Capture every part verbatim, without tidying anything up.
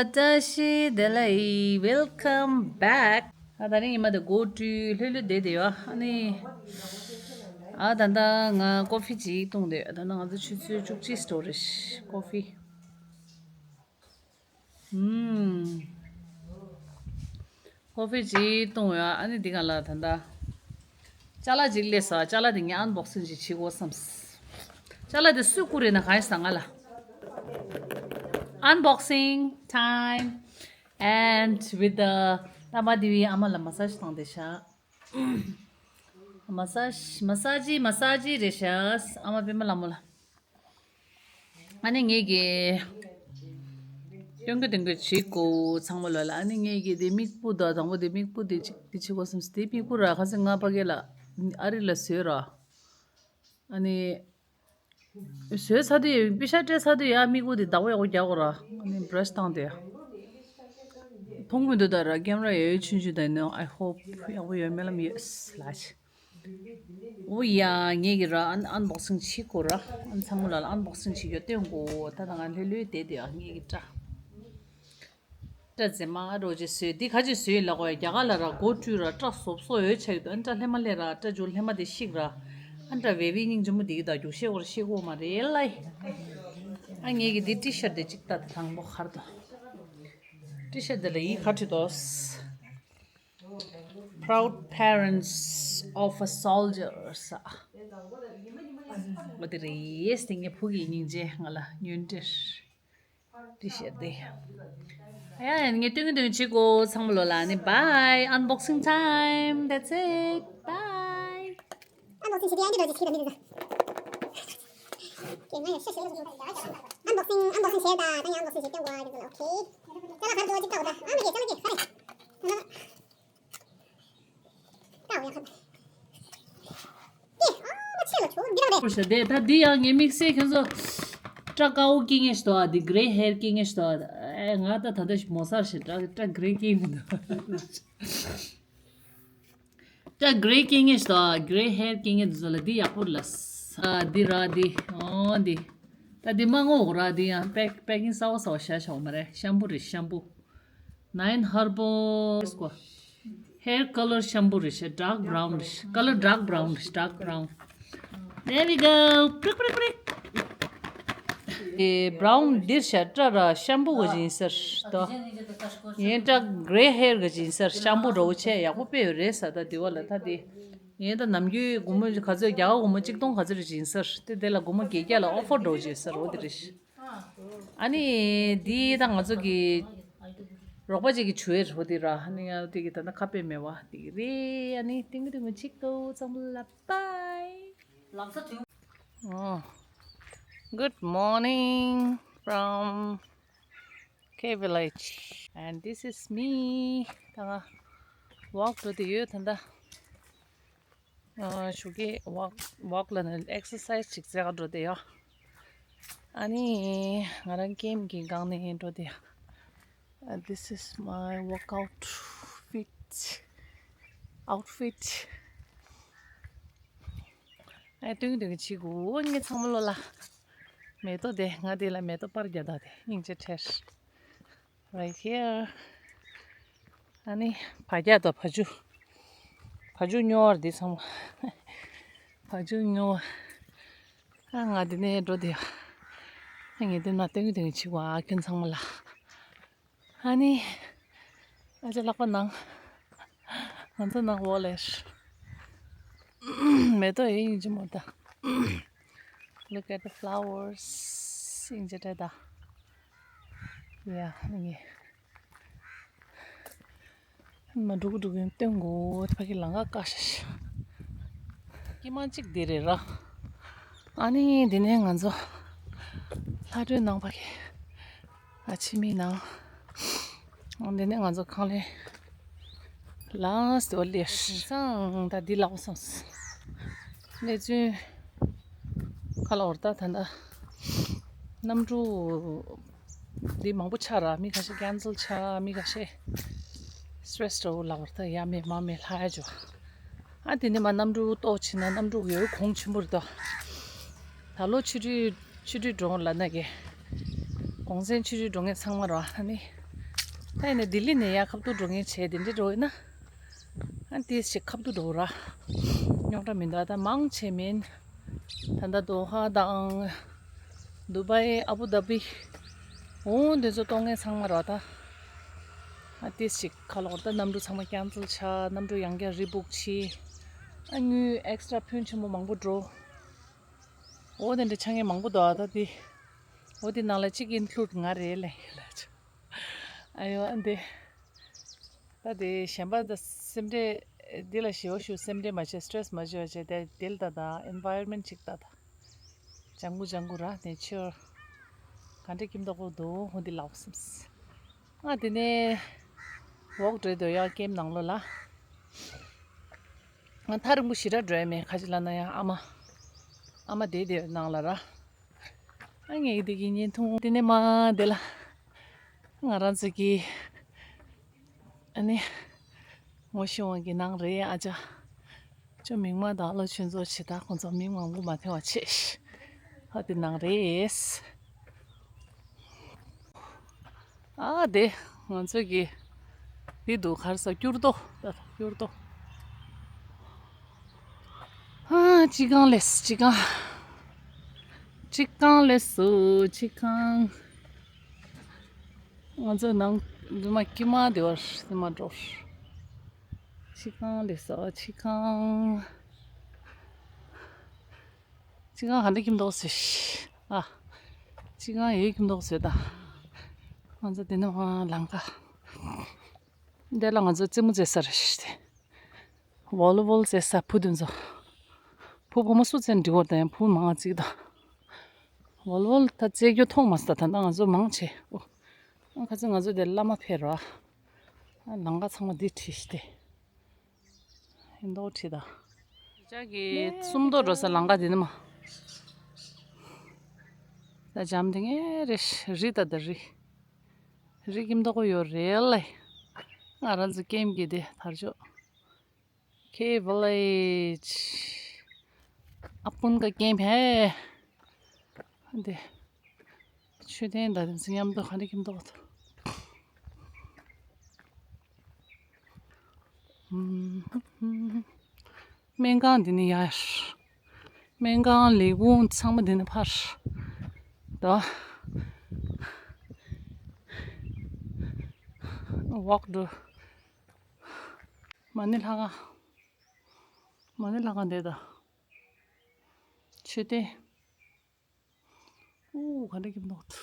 བཀྲ་ཤིས་བདེ་ལེགས། Welcome back. ཨ་ད་རིང་ཉི་མ་དེ་སྒོ་བཀྲུས་ལྷོད་ལྷོད་བསྡད་དེ་ཡོད། ཨ་ནི་ཨ་ད་ལྟ་ང་ཀོ་ཕི་ཅིག་བཏུང་བསྡད་ཡོད། ད་ནི་ང་ཚོ་ཆུ་ཚོད་བཅུ་གཅིག་སྟོར་རེད། ཀོ་ཕི། ཨུམ། ཀོ་ཕི་ཅིག་བཏུང་ཡོད། ཨ་ནི་འདི་ག་ལ་ད་ལྟ་ཅ་ལག་ཅིག་སླེབས་སོང་། ཅ་ལག་དེ་ངས་ཨན་བོག་སིང་ཅིག་བྱེད་དགོས་བསམས། ཅ་ལག་དེ་སུས་བསྐུར་རེད་ན་གང་ཡིན་ཟེར་ན་ང་ལ། Unboxing time and with the ད་མ་དེ་བི་ཨ་མ་ལ་མ་སཱ་ཇི་བཏང་བསྡད་ཤག་མ་སཱ་ཇི་མ་སཱ་ཇི་མ་སཱ་ཇི་རེད་ཤག་ཨ་མ་པད་མ་ལྷ་མོ་ལ། ཨ་ནི་ངེད་ཀྱིས་སྟོན་གི་སྟོན་གི་བྱེད་དགོས་ཚང་མ་ལོ་ལ། ཨ་ནི་ངེད་ཀྱིས་དེ་མིག་སྤུ་དང་དང་པོ་དེ་མིག་སྤུ་དེ་གཅིག་དེ་བྱེད་དགོས་བསམས། དེ་མིག་སྤུ་ར་ཁ་སང་ང་ཕ་གི་ལ་ཨ་རི་ལ་བཟོས་ར། ཨ་ནི་བཟོས་ཚར་དུས་པེ་ཤ་སྤྲད་ཚར་དུས་ཡ་མིག་སྤུ་དེ་བདག་པོ་ཡག་པོ་རྒྱག་དགོས་ར། ཨ་ནི་བྷ་ར་ཤི་བཏང་དེ་མཐོང་མི་འདུག་ད་ར་ཀེམ་ར་ཡོད་ཆུང་ཆུང་དང་ནི། I hope ཡག་པོ་ཡོད། སྨོན་ལམ་ཡོད་ལགས། འོ་ཡ། ངེད་ཀྱིས་ར་ཨན་ཨན་བོག་སིང་བྱེད་དགོས་ར། ཨན་ཚང་མ་ལ་ཨན་བོག་སིང་བྱེད་རྒྱུ་སྟོན་དགོས། ད་ད་ང་ལྷོད་ལྷོད་བསྡད་དེ་ཨ་ངེད་ཀྱི་སྐྲ་སྐྲ་རྫས་མ་རོ་ཅིག་བཟོས། འདི་ག་ཅིག་བཟོས་ཡིན་ལབ་གོ་ཡ། རྒྱ་གར་ལ་ར་སྒོ་བཀྲུས་ར་སྐྲ་གཟོབ་གཟོབ་ཡོད་ཆགས་ཡོད། ཨན་སྐྲ་ལྷེ་མ་ལྷེ་ར་སྐྲ་འཇུ་ལྷེ་མ་དེ་ཤིག་ར། ཨན་སྐྲ་བེ་བི་སྙིང་རྗེ་མོ་འདི་གི་ད་རྒྱུགས་ཤེས་བོར་ཤེས་གོ་མ་རེད་ལ། ཨ་ངེད་ཀྱི་འདི་ཊི་ཤར་ཊི་དེ་གཅིག་ལྟ་དང་པོ་ཁར་དོ། ཊི་ཤར་ཊི་དེ་ལ་ཡིག་ཁ་བྲིས་དོ། Proud parents of a soldier. ས། འོ་དེ་རེད། དེ་ངའི་བུ་གི་སྙིང་རྗེ་ང་ལ་ཉོས་འདྲེར། འདི་བཤད་དེ། ཨ་ཡ་ངས་སྟོན་གི་སྟོན་གི་བྱེད་དགོས་ཚང་མ་ལོ་ལ་ནི། Bye, unboxing time. That's it. Bye. Unboxing བྱེད་དེ་ཨ་འདི་འདྲ་ཅིག་ཁྱེར་ད་འདི་འདི་འདྲ། ཀྱེ་ང་ཡང་ཤ་ཤ་ལ་ཟུག་ད། Unboxing, unboxing བྱས་ད་ད་ཡང་unboxing བྱེད་སྟོན་དགོས་ཨ་འདི་འདྲ། Okay. ཅ་ལག་གར་འགྲོ་ཅིག་ལྟ་འོ་ད། ཨ་མ་ཀྱེ་ཅ་ལག་ཀྱེ་ག་རེ། ད་འོ་ཡ་ཁ། ཀྱེ་ཨ་མ་ཆེ་ལ་ཆུ་འདི་རང་རེད། ཤ་དེ་ད་འདི་ཡང་ངའི་དམིགས་བསལ་ཁྱོད་ཚོ་སྐྲ་དཀར་པོ་སྐྱེ་ངེས་ཤི་དོ་ཨ། འདི་gray hair སྐྱེ་ངེས་ཤི་དོ་ཨ། ཨེ་ང་ད་ད་ལྟ་ཞིག་མོ་སར་ཞིག་སྐྲ་སྐྲ་gray སྐྱེ་མི་འདུག་སྐྲ་gray སྐྱེ་ངེས་ཤི་དོ་ཨ། gray hair སྐྱེ་ངེས་འདུག་ཚོ་ལ་འདི་ཡག་པོ་ལ། ཨ་འདི་ར་འདི་འོ་འདི། ད་འདི་མ་ངོ་འོ་ར་འདི་ཡང་པེག་པེག་ཀིང་གསར་པ་གསར་པ་བཞག་བཞག་མ་རེད། ཤམ་པུ་རེད་ཤམ་པུ། Nine Herbal Squad hair color shampoo རེད་ཤག dark brown རེད་ཤག color dark brown རེད་ཤག dark brown. There we go. པྲིག་པྲིག་པྲིག་ཨེ་brown འདིར་ཤག་སྐྲ་ར་ཤམ་པུ་ག་ཅིག་ཡིན་ཟེར་ད། ཡིན་སྐྲ་gray hair ག་ཅིག་ཡིན་ཟེར། ཤམ་པུ་འདྲ་བོ་ཆེ་ཡག་པོ་དཔེ་ཡོད་རེད་ཟེར་ད་འདི་བ་ལ་ད་འདི། ཡིན་ད་ནམ་རྒྱུན་སྒོར་མོ་ག་ཚོད་རྒྱ་གར་སྒོར་མོ་གཅིག་སྟོང་ག་ཚོད་རེ་ཅིག་ཡིན་ཟེར་དེ་དེ་ལ་སྒོར་མོ་བརྒྱད་བརྒྱ་ལ་offer འདྲ་བོ་ཅིག་ཡོད་ཟེར་འོ་དེ་རེད་ཤག་ཨ་ནི་འདི་ད་ང་ཚོ་གི་རོགས་པ་ཅིག་གི་བྱུས་རེད་འོ་དེ་ར། ཨ་ནི་ང་དེ་གི་ད་ལྟ་ཁ་དཔེ་མེད་བ་དེ་གི་རེད། ཨ་ནི་ཏིང་གི་ཏིང་གི་ཅིག་ཏོ་ཚང་མ་ལ་bye. Oh, good morning from K Village and this is me. ད་ང་walk འགྲོ་དེ་ཡོད་ད་ད། ཨ་ཞོགས་ཀས་walk walk ལ་ནི་exercise ཅིག་རྩེ་ག་འགྲོ་དེ་ཡོད། ཨ་ནི་ང་རང་ཀེམ་གི་སྒང་ནས་འགྲོ་དེ་ཡོད། Uh, this is my workout fit outfit. ཨ་སྟོན་གི་སྟོན་གི་བྱེད་དགོས་ངས་ཚང་མ་ལོ་ལ། མེ་ཏོག་དེ་ང་དེ་ལ་མེ་ཏོག་པར་རྒྱག་ད་དེ་སྙིང་རྗེ་ཁྲེར། Right here. ཨ་ནི་བ་རྒྱ་དང་བ་ཕྱུ། བ་ཕྱུ་སྨྱོ་བ་འདི་ཚང་མ། བ་ཕྱུ་སྨྱོ་བ། ཨ་ང་འདི་ནས་འགྲོ་དེ། ཨ་ངས་འདི་ན་སྟོན་གི་སྟོན་གི་བྱེད་དགོས་ཨ་ཁྱོད་ཚང་མ་ལ། ཨ་ནི། ཨ་ཅག་ལག་པ་ནང་། ང་ཚོ་ནང་འོག་ལས། མེ་ཏོག་ཡིན་གྱི་མོ་ད། Look at the flowers. ཡིན་གྱི་རེད་ད། ཡ་ནི། མ་འགྲོ་གི་འགྲོ་གི་སྟོན་དགོས་ཕ་གི་ལང་ཀ་ཀ་ཤ་ཤ། ཀི་མ་གཅིག་འདི་རེད་ར། ཨ་ནི་འདི་ནས་ང་ཚོ་ལྷ་སྒྲོན་ནང་ཕ་གི་ཨ་ཕྱི་མི་ནང་འདི་ནས་ང་ཚོ་ཁང་ལས་last འོ་ལེ་སང་ད་འདི་ལག་པ་སོང་། གནས་ཚུལ་ཁ་ལ་འོར་ད་ད་ད་གནམ་གྲུ། འདི་མང་པོ་ཆགས་ར། མི་ཁ་ཤས་cancel ཆགས། མི་ཁ་ཤས་stress འདྲ་བོ་ལབ་པ་རེད་ད། ཡ་མེད་མ་མེད་ལྷག་ཡ་འཇོ། ཨ་དེ་ནས་མ་གནམ་གྲུ་ཏོག་ཕྱིན་ན་གནམ་གྲུ་ཡོད་གོང་ཆེན་པོ་རེད་ད། ད་ལོ་ཆུ་རུད་ཆུ་རུད་འགྲོ་ལབ་ན་གི། གོང་ཚན་ཆུ་རུད་འགྲོ་མཁན་ཚང་མ་ར་ཨ་ནི། ད་ཡིན་ན་ལྡི་ལི་ནས་ཡར་ཁ་ཐུག་འགྲོ་མཁན་བྱས་དེ་འདྲ་འགྲོ་ཡིན་ན། ཨ་ཏིས་ཞིག་ཁ་ཐུག་འགྲོ་ར། རྙོག་དྲ་མི་འདུག་ད་མང་ཆེ་མིན། ད་ལྟ་དོ་ཧ་དང་། དུ་བའི་ཨ་བུ་དྷ་བི། འོ་འདི་ཚོ་གཏོང་མཁན་ཚང་མ་ར་ད། ཨ་ཏིས་ཞིག་ཁ་ལོག་ད་གནམ་གྲུ་ཚང་མ་ཀན་སལ་ཆགས། གནམ་གྲུ་ཡང་བསྐྱར་རི་བུག་བྱས། ཨ་དངུལ་ཨེག་སི་ཊྲ་ཕོན་ཆེན་པོ་མང་པོ་འགྲོ། འོ་དེ་འདྲ་ཆགས་མཁན་མང་པོ་འདུག་ད་དེ། འོ་དེ་ནང་ལ་གཅིག་ཨིན་ཀླུ་ཌི་ང་རེད་ལབ་ཡིན་ལབ་བྱས། ཨ་ཡོ་ཨ་འདི། ད་དེ་གཞན་པ་ད་སེམས་ཁྲལ། འདི་ལ་ཞེ་པོ་ཞིག་སེམས་ཁྲལ་མ་བྱེད། སི་ཊེ་རེ་སི་མ་བྱེད་པ་བྱས་ཏེ་དེ་ལ་ད་ད་ཨེན་ཝའི་རོན་མེན་ཊི་ཅིག་ད་ད། ལྗང་གུ་ལྗང་གུ་ར་ནེ་ཅར། ག་འདྲ་ཁྱིམ་ཐོག་པོ་འདུག་འོ་འདི་ལབ་སེམས། ཨ་དེ་ནས་ཝོག་འགྲོ་འདོད་ཡ་ཀེམ་ནང་ལོགས་ལ། ང་ཐག་རིང་པོ་ཞེ་དྲག་འགྲོ་ཡ་མེད། ག་ཅི་ལབ་ན་ཡང་ཨ་མ། ཨ་མ་བསྡད་བསྡད་ནང་ལ་ར། ཨ་ངས་འདི་གི་བརྙན་ཐུང་དེ་ནས་མ་དེ་ལ། ང་རང་ཚོ་གི། ཨ་ནི། ངོ་ཤེས་པ་གི་ནང་རེད་ཨ་ཅག་ཅོ་མིག་དམར་དང་ལོ་ཆུང་ཚོ་ཆེ་ད་ཁོང་ཚོ་མི་མང་པོ་མ་ཐེ་བ་ཆེ། ཧ་དེ་ནང་རེད། ཨ་དེ། ང་ཚོ་གི། འདི་འདུག་ག་རེ་ཟ། སྐྱུར་རྡོ། ད་སྐྱུར་རྡོ། ཨ་སྤྱི་ཁང་ལས་སྤྱི་ཁང་། སྤྱི་ཁང་ལས་སུ་སྤྱི་ཁང་། ང་ཚོ་ནང་རྫུན་མ་ཀྱི་མ་དེ་བར་རྫུན་མ་འགྲོ། སྤྱི་ཁང་ལས་སུ་སྤྱི་ཁང་། སྤྱི་ཁང་ག་འདྲ་ཁྱིམ་ཐོག་ཟེར། ཨ། སྤྱི་ཁང་ཡོད་ཁྱིམ་ཐོག་ཟེར་ད། ང་ཚོ་དེ་ནས་ཨ་ལམ་ཁ། འདི་ལ་ང་ཚོ་རྩེད་མོ་རྩེ་ས་རེད་ཤག་དེ། ཝོ་ལི་བོལ་རྩེ་ས་བུ་དེ་ཚོ། བུ་བུ་མོ་སུ་རྩེ་འགྲིག་བར་དང་ཡང་བུ་མང་རྩིག་དང་། ཝོ་ལི་བོལ་ད་རྩེ་རྒྱུ་མཐོང་མ་སོང་ད། ད་ང་ཚོ་མང་ཆེ། ཨོ། ཨ་ཁ་ཚ་ང་ཚོ་དེ་བླ་མ་ཕེབས་རོགས། ཨ་ལམ་ཁ་ཚང་མ་འདི་བྲིས་ཤག་དེ། ཧིན་དོ་ཁྲིད་ད། ཅག་གི་སུམ་མདོ་འགྲོ་ས་ལམ་ཁ་དེ་ནི་མ། ད་འཇམ་དེ་ངའི་རེ་རི་ད་ད་རི། རི་ཀིམ་མདོ་གོ་ཡོད་རེད་ལེ། ང་རང་ཚོ་ཀེམ་གི་དེ་དར་ལྕོག་ཁེ་ཝི་ལེཇ། ཨ་སྤུན་ཀ་ཀེམ་ཧེ། འདི། མཆོད་རྟེན་དང་དེ་ཚོ་མཉམ་དུ་ག་འདྲ་ཁྱིམ་ཐོག་ཏུ། སྨན་ཁང་འདི་ནས་ཡར། སྨན་ཁང་ལས་ཁུངས་ཚང་མ་འདི་ནས་ཕར། ད། ཝོག་འགྲོ། མ་ཎི་ལྷ་ཁང་། མ་ཎི་ལྷ་ཁང་འདི་ད། མཆོད་རྟེན། ཨུ་ག་འདྲ་ཁྱིམ་ཐོག་ཏུ།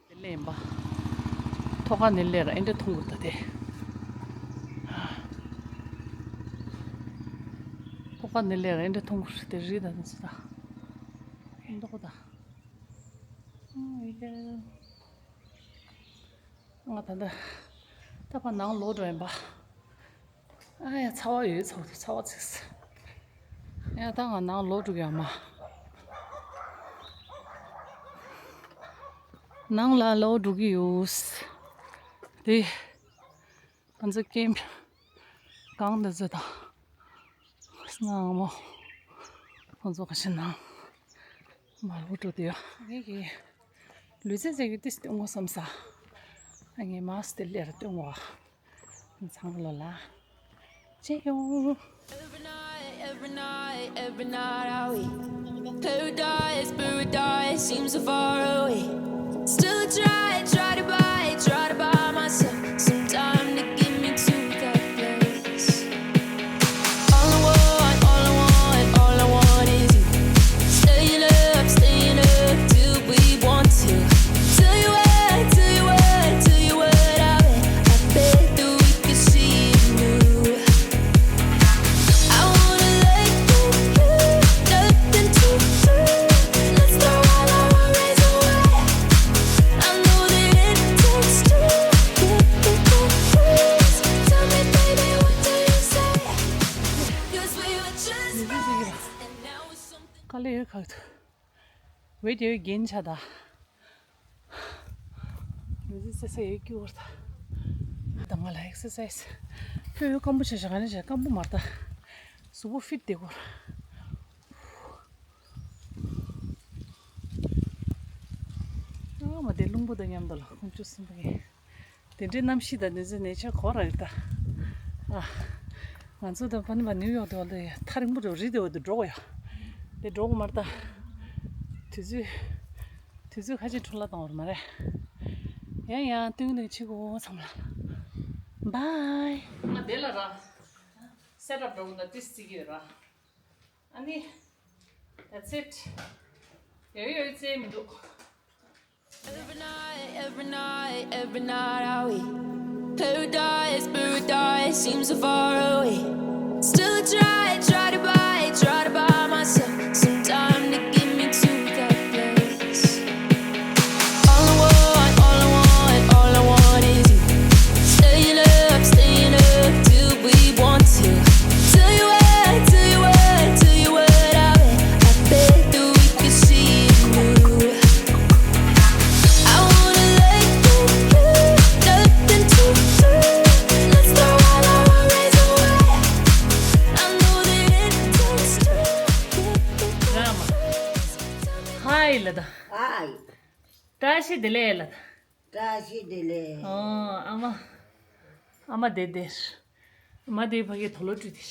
དེ་ལས་ཡིན་པ། ཐོག་ཁ་ནས་སླེབས་ར་ཨེ་འདྲ་མཐོང་གི་འདུག་དེ། ཐོག་ཁ་ནས་སླེབས་ར་ཨེ་འདྲ་མཐོང་གི་རེད་དེ། རི་དང་དེ་ཚོ་ད། མདོག་ད། ཨ་ཡ། ང་ད་ལྟ་ད་ཕར་ནང་ལོག་འགྲོ་ཡིན་པ། ཨ་ཡ་ཚ་བ་ཡོད་ཚ་བ་ཚ་བ་ཚིགས། ཡ་ད་ང་ནང་ལོག་འགྲོ་གི་ཡོད་མ། ནང་ལ་ལོག་འགྲོ་གི་ཡོད། དེ་ང་ཚོ་ཀེམ་གང་འདི་ཚོ་དང་། སྣང་མོ། ཁོང་ཚོ་ག་ཤེད་ནང་མར་འུ་འགྲོ་དུས་ཡ། ངེད་ཀྱི་ལུས་རྩལ་རྩེད་རྒྱུ་ཏིས་སྟོན་དགོས་བསམ་ས། ཨ་ངས་མར་སྟེ་ལེར་སྟོན་དགོས། ཚང་མ་ལོ་ལ་ཅེ་ཡོང་། Every night, every night, every night I weep. Paradise, paradise seems so far away. Still I try, try to buy, try to buy myself some time to get me to that place. All I want, all I want, all I want is you. Staying up, staying up till we want to. Tell you what, tell you what, tell you what I bet, I bet that we could see it new. I wanna let go, nothing to prove. Let's throw all our worries away. I know that it takes two to make a breeze. Tell me, baby, what do you say? 'Cause we were just friends, and now it's something དཀའ་ལས་ཡོད་ཁག་ཏུ། ཝེ་ཏི་ཡོད་རྒན་ཆ་ད། ལུས་རྩལ་རྩེ་ས་ཡོད་སྐྱོ་བར་ད། ད་ང་ལ་ཨེག་སར་སའིས་ཁྱོད་ཡོད་སྐམ་པོ་བྱས་བྱས་ག་ནས་བྱས་སྐམ་པོ་མ་རེད་ད། གཟུགས་པོ་ཕིཊ་བསྡད་དགོས། ཨ་མ་དེ་རླུང་བུ་དང་མཉམ་དུ་ལ་ཁོང་ཆུ་གསུམ་པོ་ཡིན། དེ་འདྲའི་གནམ་གཤིས་དང་དེ་ཚོའི་གནས་ཆ་གོ་ར་ཡོད་ད། ཨ། ང་ཚོ་དང་ཕ་ནི་མ་ནིའུ་ཡོག་དེ་བ་ལ་ཡ་ཐག་རིང་པོ་རེད། རི་དེ་བ་དུ་འགྲོ་གོ་ཡ། དེ་འགྲོ་གོ་མ་རེད་ད། དུས་ཚོད། དུས་ཚོད་ཁ་ཅིག་འཕྲོ་བརླག་བཏང་བ་རེད་མ་རེད། ཡང་ཡང་སྟོན་གི་འདུག་ཆེ་གོ་ཚང་མ་ལ། བའི། ང་དེ་ལ་ར། སེ་ཊབ་འགྲོ་གོ་ད་ཏིས་ཙི་གི་ར། ཨ་ནི། That's it. ཡོད་ཡོད་ཙེ་མི་འདུག Every night, every night, every night I wait. Paradise, paradise seems so far away. Still I try, try to buy, try to buy myself some time to get me to that place. All I want, all I want, all I want is you. Staying up, staying up till we want to. Tell you what, tell you what, tell you what I bet, I bet that we could see it through. I wanna let go, nothing to do. Let's throw all our worries away. I know that it takes two. ཧའི་ལ་ད། ཧའི། བཀྲ་ཤིས་བདེ་ལེགས་ལ་ད། བཀྲ་ཤིས་བདེ་ལེགས། ཨོ། ཨ་མ། ཨ་མ་དེ་དེ། ཨ་མ་དེ་ཕ་གི་དོ་ལོ་བཀྲུས་དེ།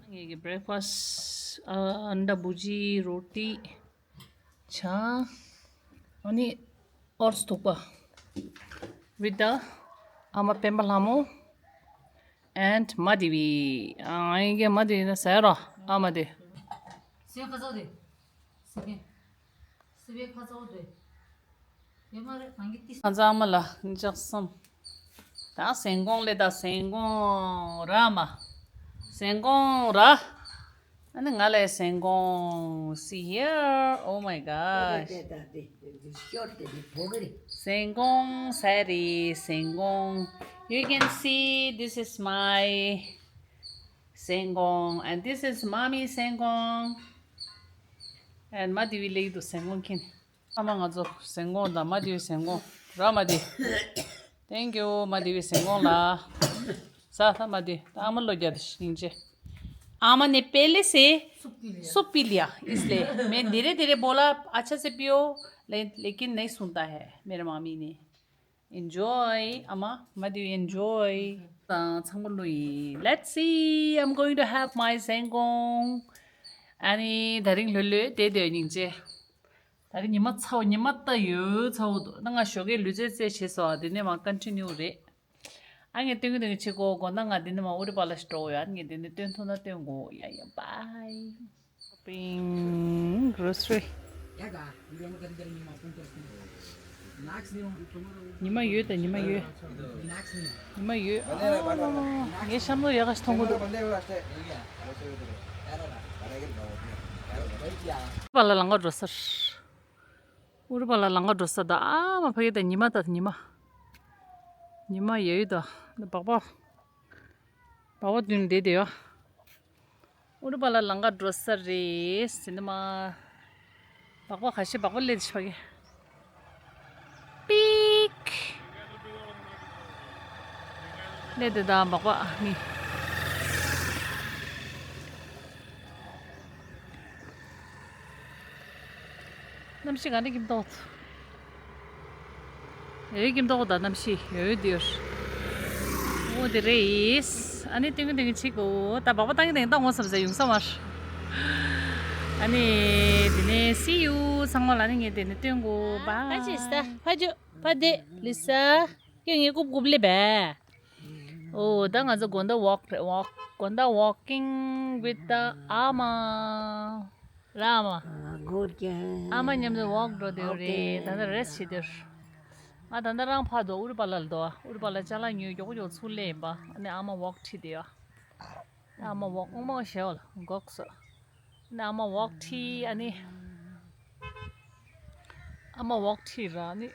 ངེད་ཀྱི་བྷི་རེག་ཕ་སི་ཨ། ཨན་ཌ་བྷུ་ཇི། རོ་ཊི། ཆ། ཨ་ནི་ཨོ་ཊི་སི་ཐུག་པ། with the ཨ་མ་སྤེན་པ་ལྷ་མོ། and མ་དེ་བི། ཨ། ཨ་ཡིན་གྱི་མ་དེ་བི་ན་ཟེར་རོ། ཨ་མ་དེ། སེ་ཁ་ཚོ་དེ། སེ་ཁེ། སེ་བའི་ཁ་ཚོ་དེ། ཡོད་མ་རེད་ང་གི་ཏི། ང་ཚང་མ་ལ་ལྕགས་སམ། ད་སེང་གོང་ལེ་ད་སེང་གོང་ར་མ། སེང་གོང་ར། ཨ་ནི་ང་ལ་སེང་གོང་། See here. Oh my gosh. སེང་གོང་ཟེར་རེད། སེང་གོང་། You can see this is my སེང་གོང་། And this is mommy སེང་གོང་། And མ་དེ་བི་ལེགས་འདུག་སེང་གོང་ཁྱེར། ཨ་མ་ང་ཚོ་སེང་གོང་དང་མ་དེ་བི་སེང་གོང་ར་མ་དེ། Thank you མ་དེ་བི་སེང་གོང་ལ། ས་ཐ་མ་དེ་ད་ཨ་མ་ལོ་རྒྱ་དེ་ཤིང་ཆེ། ཨ་མ་ནེ་པེ་ལེ་སེ། སུ་པི་ལི་ཡ། इसलिए मैं धीरे धीरे बोला। अच्छा से पियो। ले, लेकिन नहीं सुनता है मेरा मामी ने। Enjoy ཨ་མ། མ་དེ་བི་enjoy། དང་ཚང་མ་ལོ་ཡིན། Let's see, I'm going to have my སེང་གོང་། ཨ་ནི་ད་རིང་ལྷོད་ལྷོད་དེ་དེ་སྙིང་རྗེ། ད་རིང་ཉི་མ་ཚ་བོ། ཉི་མ་ད་ཡོད་ཚ་བོ་འདུག་ད་ང་ཞོགས་ཀས་ལུས་རྩལ་རྩེད་བྱས་སོང་། དེ་ནས་མ་continue རེད། ཨ་ངས་སྟོན་གི་སྟོན་གི་བྱེད་གོ། དགོང་དག་ང་འདི་ནས་མ་ཨུ་རི་པ་ལ་ཞིག་འགྲོ་གོ་ཡ། ངས་འདི་ནས་སྟོན་ཐུབ་ན་སྟོན་གོ་ཡ། ཡ་bye. Shopping, grocery. ཉི་མ་ཡོད་ད། ཉི་མ་ཡོད། ཉི་མ་ཡོད། ཨ། ངའི་ཤམ་ལོ་ཡག་ག་ཞིག་མཐོང་གི་འདུག་ཨུ་རི་པ་ལ་ལང་ཀ་འགྲོ་ས་རེད། ཨུ་རི་པ་ལ་ལང་ཀ་འགྲོ་ས་ད། ཨ་མ་ཕ་གི་ད་ཉི་མ་ད་ཉི་མ། ཉི་མ་ཡོད་ད། སྦག་སྦག་སྦག་སྦག་བདུན་བསྡད་དེ་ཡོད། ཨུ་རི་པ་ལ་ལང་ཀ་འགྲོ་ས་རེད་ཟེར་ནི་མ། སྦག་སྦག་ཁ་ཤས་སྦག་སྦག་སླེབས་ཤག་པ་གི། པིག་སླེབས་དེ་ད་སྦག་སྦག་མི། གནམ་གཤིས་ག་འདྲ་ཁྱིམ་ཐོག་ཡོད། ཁྱིམ་ཐོག་ད་གནམ་གཤིས་ཡོད་དེ་ཡོད། འོ་དེ་རེད། ཨ་ནི་ཏིང་ཏིང་ཅིག་གོ་ད་སྦག་སྦག་བཏང་གི་ནས་བཏང་འོང་བསམ་ཟེར་ཡོང་ས་མར། ཨ་ནི་དེ་ནས་see you ཚང་མ་ལ། ཨ་ནི་ངས་དེ་ནས་སྟོན་གོ། Bye. ཕ་ཅི་ས་ཕ་ཇོ་ཕ་དེ་ལི་ས་ཁྱོད་ངའི་རྐུབ་རྐུབ་ལེ་བས། འོ་ད་ང་ཚོ་དགོང་དག་walk རེད། walk དགོང་དག་walking with the ཨ་མ། ར་ཨ་མ། Good girl. ཨ་མ་མཉམ་དུ་walk འགྲོ་དེ་རེད། ད་ལྟ་rest བྱེད་དེ་རེད། ང་ད་ལྟ་རང་ཕར་འགྲོ། ཨུ་རི་པ་ལ་ལ་འགྲོ། ཨུ་རི་པ་ལ་ཅ་ལག་ཉོས་མགྱོགས་མགྱོགས་ཚུར་སླེབས་ཡིན་པ། ཨ་ནི་ཨ་མ་walk ཁྲིད་དེ་ཡོད། ཨ་མ་walk ཨོ་མ་ཞེས་ལ་འགོག་སོ། ཨ་མ་walk ཁྲིད། ཨ་ནི་ཨ་མ་walk ཁྲིད་ར། ཨ་ནི་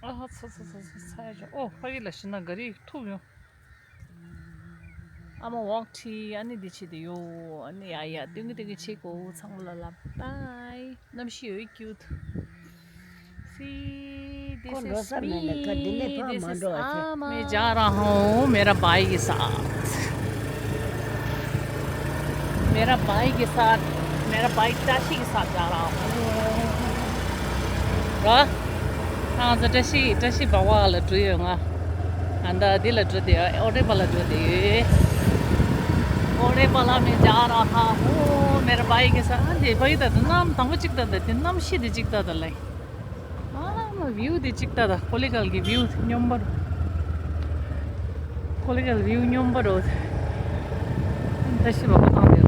ཨ་ཧ་ཚ་ཚ་ཚ་ཚ་ཚ་ཡ་ཅོ། ཨོ་ཕ་གི་ལ་ཤི་ན་ག་རི་ཐུག་ཡོང་། ཨ་མ་walk ཁྲིད། ཨ་ནི་འདི་བྱེད་དེ་ཡོད། ཨ་ནི་ཡ་ཡ་སྟོན་གི་སྟོན་གི་བྱེད་གོ། ཚང་མ་ལ་ལ་bye. གནམ་གཤིས་ཡོད་cute. See, this is me. This is ཨ་མ། मैं जा रहा हूँ मेरा भाई के साथ। मेरा भाई के साथ मेरा बाइक टैक्सी के साथ जा रहा हूँ। र ང་ཚོ་བཀྲ་ཤིས་བཀྲ་ཤིས་པ་ཝ་ལ་འགྲོ་ཡོད། ང་ཨ་ད་འདི་ལ་འགྲོ་དེ་ཨོ་རེ་པ་ལ་འགྲོ་དེ་ཡོད། ཨོ་རེ་པ་ལ་མི་जा रहा हूँ मेरा बाइक के साथ। འདི་བ་ཡི་ད་ད་གནམ་དང་པོ་གཅིག་ད་ད་དེ་གནམ་གཤིས་དེ་གཅིག་ད་ད་ལེ། ཨ་མ་བིའུ་དེ་གཅིག་ལྟ་ད། ཀོ་ལི་གལ་གྱི་བིའུ་སྙོམས་པ་རུ། ཀོ་ལི་གལ་བིའུ་སྙོམས་པ་རུ། ད་ཤི་བ་པོ་བཏང་དེ་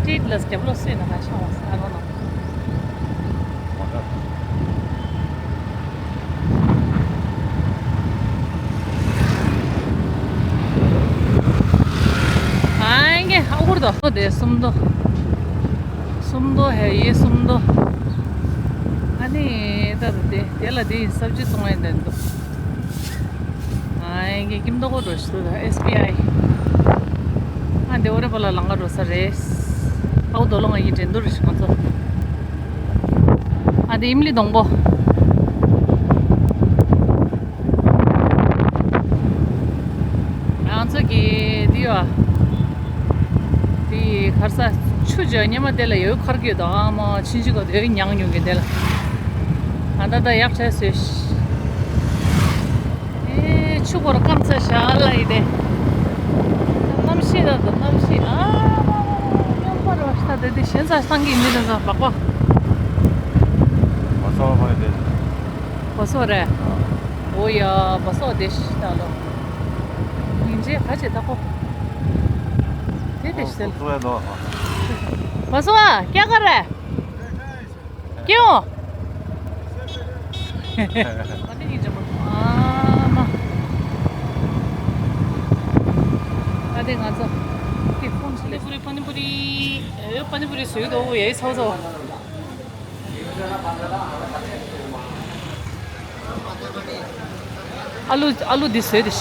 ཀྲིད་ལ་རྒྱབ་ལོགས་སུ་ན་ང་ཤ་བ་ས་རོ་ན། ཨ་ངས་ཨ་ཁུར་དོ་དེ་སུམ་མདོ། སུམ་མདོ་ཧེ་ཡེ་སུམ་མདོ། ཨ་ནི་ད་དེ་དེ་ལ་དེ་ཡིན་སབ་ཇི་གཏོང་ཡིན་དེ་འདུག་ཨ་ཡིན་གྱི་ཀིམ་མདོ་གོ་འགྲོ་ཞིག་འདུག་ཨེས་བི་ཨའི། ཨ་འདི་འོ་རེ་པ་ལ་ལང་ག་འགྲོ་ས་རེད། ཨའུ་དོ་ལོ་ང་ཡི་དྲན་འདུག་རེ་ཞིག་ང་ཚོ། ཨ་འདི་ཨིམ་ལི་སྡོང་པོ། ང་ཚོ་གི་འདི་ཡོད། དེ་ཁར་ས་ཆུ་འཇོག་ཉི་མ་དེ་ལ་ཡོད་ཁར་གི་དང་ཨ་མ་ཆུན་ཆུ་ག་དེ་ཉང་ཉུང་གི་དེ་ལ། ཨ་ད་ད་ཡག་ཆ་སོས། ཨེ་ཆུ་གོར་སྐམ་ཚ་ཤ་ལ་ཡི་དེ། གནམ་གཤིས་ད་ད་གནམ་གཤིས་ཨ་མ་མ་མ་སྙོམས་པ་རོ་ཤ་དེ་དེ་ཞེན་ཚ་སང་གི་མི་དེ་ཚ་བག་བག་བ་སོ་བ་དེ། བ་སོ་རེད། ཨོ་ཡ་བ་སོ་དེ་ཤི་ད་ལོ། ཉིན་རྗེས་ག་ཅེ་ད་ཁོ། དེ་དེ་ཤི་ད་ལོ། བ་སོ་བ་ཀྱ་ག་རེད། ཀྱོ། ཨ་དེ་ང་ཚོ་དེ་ཁོང་ཚོ་ལས་པ་ནི་པུ་རི་པ་ནི་པུ་རི་བཟོས་འདུག་ཡའི་ཚོགས་གཙོ། ཨ་ལུ་ཨ་ལུ་འདི་བཟོས་ཏེ།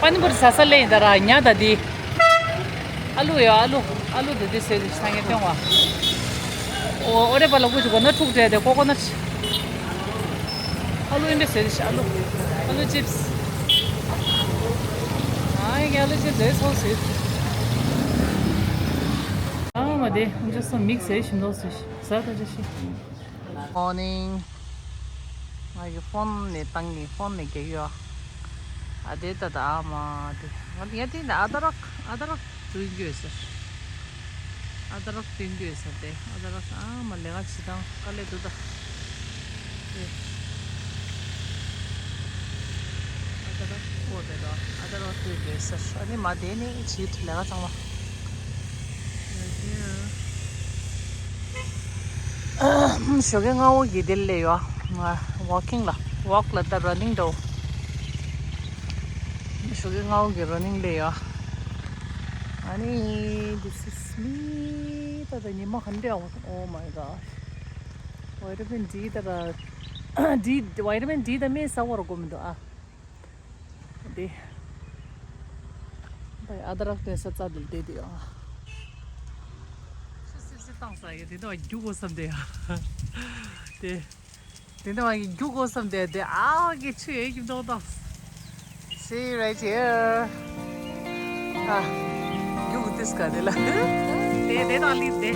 པ་ནི་པུ་རི་ཟ་ས་ལེ་ཡིན་ད་ར་ཉ་ད་འདི། ཨ་ལུ་ཡོད་ཨ་ལུ། ཨ་ལུ་འདི་འདི་བཟོས་ཏེ་ས་ངས་སྟོན་བ། ཨོ་ཨོ་རེ་པ་ལ་ཀུ་ཅི་གོ་ན་ཕྲུག་སྤྲད་དེ་ཀོ་ཀོ་ནཊ། ཨ་ལུ་ཨིན་འདྲ་བཟོས་ཏེ་ཨ་ལུ། ཨ་ལུ་ཅིབས། ཨ་ཡ་ཨ་ལུ་ཅིབས་བཟོས་ཚོགས་བཟོས། ཨ་མ་དེ་ཨ་ཅོ་སོ་མིག་ཟས་ཞིམ་མདོག་བཟོས་ཤི་ཟ་ད་ཅི་ཤི། Morning. ང་གི་ཕོན་ནས་བཏང་གི་ཕོན་ནས་རྒྱག་ཡོད། ཨ་དེ་ད་ད་ཨ་མ་དེ་ང་དེ་ཡ་དེ་ད་ཨ་ད་རག་ཨ་ད་རག་དུ་གྱོད་ཟེར། ཨ་ད་རག་དུ་གྱོད་ཟེར་ཏེ་ཨ་ད་རག་ཨ་མ་ལས་ང་ཇི་ལྟར་དཀའ་ལས་འདུག་ད། ཨ་ད་རག་ཨོ་དེ་ད་ཨ་ད་རག་དུ་གྱོད་ཟེར། ཨ་ནི་མ་དེ་ནི་ཇི་ལས་ང་ཚང་མ། ཞོགས་ཀའི་སྔ་བོ་གི་དེ་ལས་ཡོད། ང་ཝོག་ཀིང་ལ་ཝོག་ལ་ད་ར་ནིང་འགྲོ། ཞོགས་ཀའི་སྔ་བོ་གི་ར་ནིང་ལས་ཡོད། ཨ་ནི་this is me. ད་ད་ཉི་མ་ག་འདྲ་འོ། Oh my gosh. Vitamin D ད་ར་D vitamin D ད་མེད་ས་བོར་གོ་མི་འདུག་ཨ། དེ། ད་ཨ་ད་རག་དེ་ས་རྩ་དེ་བསྡད་དེ་ཨ། ཆུ་སིབ་སིབ་བཏང་ས་ཡོད་དེ་འདྲ་བ་རྒྱུག་དགོས་བསམ་དེ་ཨ། དེ། དེ་འདྲ་བ་རྒྱུག་དགོས་བསམ་དེ་དེ་ཨ་གི་ཆུ་ཡོད་ཀྱི་མདོག་དང་། See right here. ཨ། རྒྱུག་དེ་སྐ་དེ་ལ། དེ་དེ་དང་ལིབ་དེ།